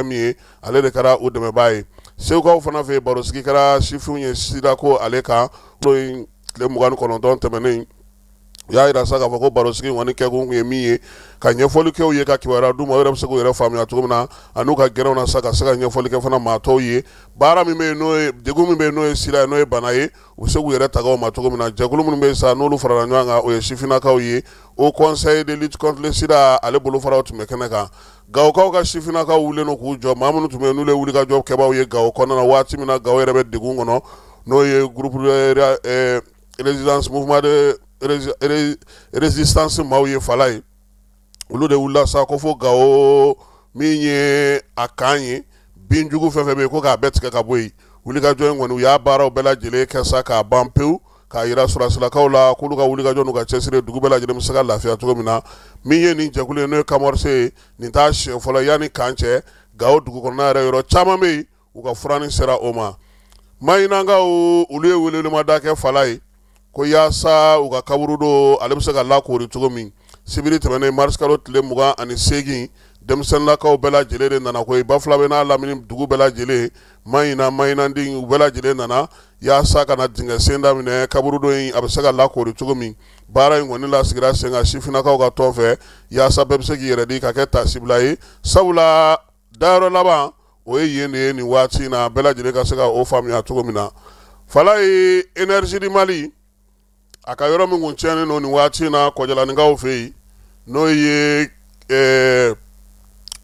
Min ye ale de kɛra u dɛmɛbaa ye. Segukaw fana fɛ yen, barosigi kɛra sifinw ye sida ko ale kan. N'o ye tile 29 tɛmɛnen, u y'a jira sa k'a fɔ ko barosigi kɔni kɛkun tun ye min ye, ka ɲɛfɔli kɛ u ye, ka kibaruya d'u ma, u yɛrɛ bɛ se k'u yɛrɛ faamuya cogo min na, an'u ka gɛrɛnw na sa, ka se ka ɲɛfɔli kɛ fana maa tɔw ye, baara min bɛ yen, n'o ye degun min bɛ yen, n'o ye sida ye, n'o ye bana ye, u bɛ se k'u yɛrɛ tanga o ma cogo min na. Jɛkulu minnu bɛ yen sa, n'olu farala ɲɔgɔn kan, o ye sifinnakaw ye. Haut Conseil de lutte contre le sida, ale bolofaraw tun bɛ kɛnɛ kan. Gawokaw ka sifinnakaw wulilen don k'u jɔ. Maa minnu tun bɛ yen, n'olu ye wulikajɔ kɛbaaw ye Gawo kɔnɔna na, waati min na Gawo yɛrɛ bɛ degun kɔnɔ, n'o ye groupe de résistance, mouvement de résistance maaw ye, fala ye, olu de wulila sa ko fo Gawo min ye a kan ye, binjugu fɛn fɛn bɛ yen, ko k'a bɛɛ tigɛ ka bɔ yen. Wulikajɔ in kɔni, u y'a baaraw bɛɛ lajɛlen kɛ sa k'a ban pewu, k'a jira sɔrɔdasilakaw la k'olu ka wulikajɔ n'u ka cɛsiri, dugu bɛɛ lajɛlen bɛ se ka lafiya cogo min na. Min ye nin jɛkulu ye, n'o ye CAMORS ye, nin t'a siɲɛ fɔlɔ yanni kan cɛ. Gawo dugu kɔnɔna yɛrɛ, yɔrɔ caman bɛ yen, u ka furani sera o ma. Mahinakaw, olu ye welewelemada kɛ fala ye ko yaasa u ka kaburudo, ale bɛ se ka lakoori cogo min. Sibiri tɛmɛnen, marisikalo tile 28, denmisɛnninlakaw bɛɛ lajɛlen de nana koyi. Bafulabe n'a lamini dugu bɛɛ lajɛlen, Mahina, Mahinanden, u bɛɛ lajɛlen nana yaasa ka na dingɛ sen daminɛ kaburudo in, a bɛ se ka lakoori cogo min. Baara in kɔni lasigira sen kan sifinnakaw ka tɔn fɛ, yaasa bɛɛ bɛ se k'i yɛrɛ di ka kɛ taasibila ye, sabula dayɔrɔ laban, o ye yen de ye nin waati in na, bɛɛ lajɛlen ka se ka o faamuya cogo min na. Fala ye, Énergie du Mali, a ka yɔrɔ min kun tiɲɛnen don nin waati in na Kɔjalaninkaw fɛ yen, n'o ye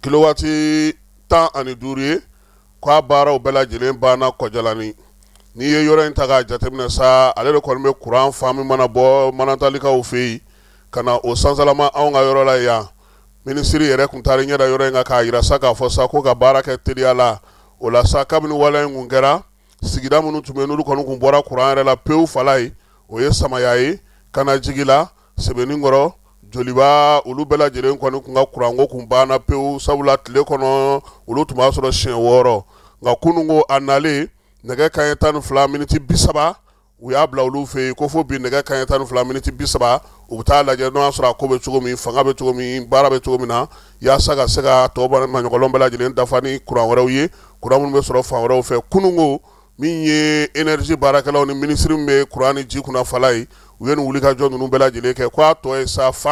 kilowati 15 ye, k'a baaraw bɛɛ lajɛlen banna Kɔjalani. N'i ye yɔrɔ in ta k'a jateminɛ sa, ale de kɔni bɛ kuran fan min mana bɔ Manatalikaw fɛ yen ka na o sansalama anw ka yɔrɔ la yan. Minisiri yɛrɛ tun taara ɲɛ da yɔrɔ in kan k'a jira sa k'a fɔ sa ko ka baara kɛ teliya la. O la sa, kabini waleya in kun kɛra, sigida minnu tun bɛ yen, n'olu kɔni kun bɔra kuran yɛrɛ la pewu fala ye, o ye Samaya ye, Kanajigila, Sebeninkɔrɔ, Joliba, olu bɛɛ lajɛlen kɔni kun ka kuranko kun banna pewu, sabula tile kɔnɔ olu tun b'a sɔrɔ siɲɛ 6. Nka kununko a nalen nɛgɛ kanɲɛ 12 miniti 30, u y'a bila olu fɛ yen ko fo bi nɛgɛ kanɲɛ 12 miniti 30, u bɛ taa lajɛ n'o y'a sɔrɔ a ko bɛ cogo min, fanga bɛ cogo min, baara bɛ cogo min na, yaasa ka se ka tɔ maɲɔgɔnlɔn bɛɛ lajɛlen dafa ni kuran wɛrɛw ye, kuran minnu bɛ sɔrɔ fan wɛrɛw fɛ. Kununko, min ye énergie baarakɛlaw ni minisiri min bɛ kuran ni ji kunna fala ye, u ye nin wulikajɔ ninnu bɛɛ lajɛlen kɛ, k'a tɔ ye sa fa